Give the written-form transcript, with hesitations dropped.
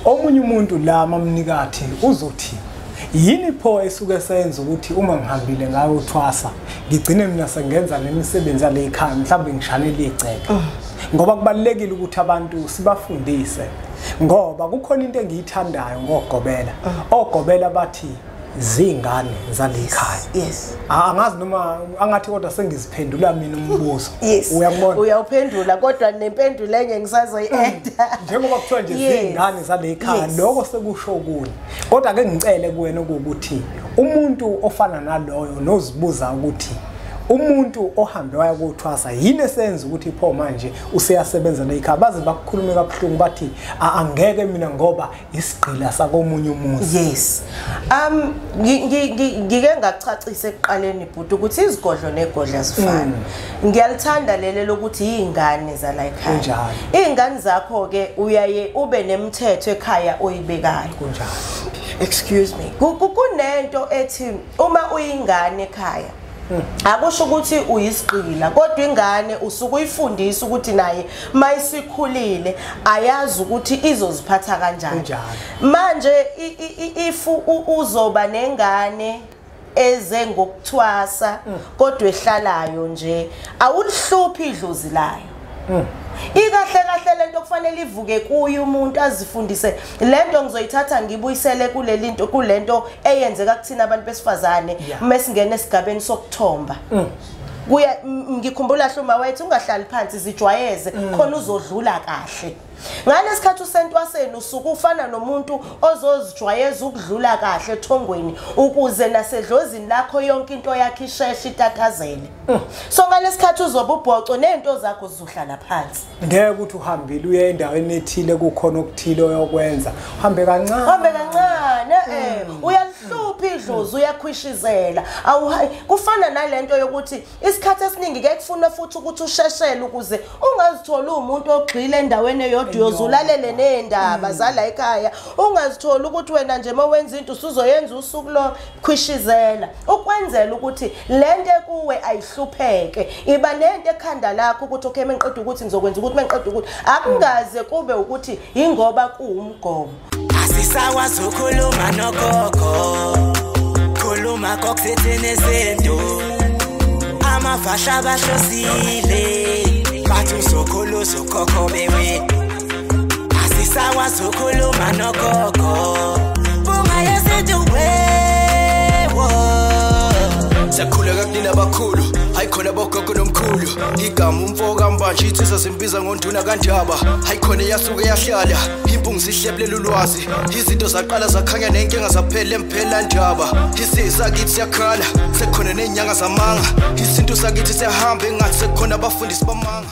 Omunye umuntu la mamnikathi uzothi yini pho esuke senza ukuthi uma ngihambile ngayo uthwasa ngigcine mina sengenza nemisebenzi yale ekhaya, mhlawumbe ngishanele igceke. Ngoba kubalekile ukuthi abantu sibafundise, ngoba kukhona into engiyithandayo ngogobela. Ogobela bathi zingane zale ekhaya. Yes. Angazi noma angathi kodwa sengiziphendula mina umbuzo. Yes. Uyakubona? Uyawuphendula kodwa nempendulo enye ngisazoyi-eda. Njengoba kuthiwa nje zingane zale ekhaya, lokho sekusho kuni. Kodwa ke ngicele kuwena ukuthi umuntu ofana naloyo nozibuza ukuthi umuntu ohambe waya kothwasa yini esenza ukuthi pho manje useyasebenza lekhaya, baze bakukhulume kabuhlungu bathi angeke mina ngoba isigqila sakomunye umuzi. Yes. Ngike ngachacisa ekuqaleni bhuti ukuthi izigodlo negodla zifana. Ngiyalithanda lele lokuthi izingane zala ekhaya. Kunjalo. Izingane zakho ke uyaye ube nemithetho ekhaya oyibekayo. Kunjalo. Excuse me. Kunento ethi uma uyingane ekhaya akusho ukuthi uyisigqila, kodwa ingane usuke uyifundisa ukuthi naye mayisikhulile ayazi ukuthi izoziphatha kanjani. Manje if uzoba nengane eze ngokuthwasa kodwa ehlalayo nje, awulihluphi idlozi layo. Ikahle kahle lento kufanele ivuke kuye umuntu azifundise. Lento ngizoyithatha ngibuyisele kuleli nto kulento eyenzeka kuthina abantu besifazane mesingena esigabeni sokuthomba. Kuya ngikhumbula hluma wethu ungahlali phansi, zijwayeze khona uzodlula kahle. Ngalesikhathi usentwaseni usuke ufana nomuntu ozozijwayeza ukudlula kahle ethongweni ukuze nasedlozini lakho yonke into yakhe isheshe itatazele. So ngalesikhathi uzoba ubhoco nento zakho zizohlala phansi. Ngeke ukuthi uhambile uye endaweni ethile kukhona okuthile oyokwenza, uhambe kancane. Uhambe kancane uyalihlupha idlozi, uyakhwishizela. Kufana nalento yokuthi isikhathi esiningi ke kufuna futhi ukuthi usheshele ukuze ungazitholi umuntu ogxile endaweni eyodwa uyozulalele nendaba zala ekhaya. Ungazitholi ukuthi wena nje mawenza into usuzoyenza usuku lo khwishizela, ukwenzela ukuthi lento ekuwe ayihlupheke. Iba nento ekhanda lakho ukuthi okay mengiqeda ukuthi ngizokwenza ukuthi mengiqeda ukuthi akungaze kube ukuthi ingoba kuwumgomo. Asisakwazi ukukhuluma nogogo, khuluma kokuthini izinto amavasha bahlosile bathi uzokhuluza ukhokho bewe. Asisakwazi ukukhuluma nogogo, bunga yesintu wewo. Siyakhuleka kunina abakhulu, hayi khona bogogo nomkhulu. Igama umfo kaMbanje insizwa zimbiza ngonduna kaNdaba. Hayi khona iyasuke yahlala impungu zihlebulela ulwazi. Izinto zaqala zakhanya nenkinga zaphela emphela ndaba. Isisakithi siyakhala sekukhona nenyanga zamanga. Isintu sakithi siyahamba engathi sekukhona abafundisi bamanga.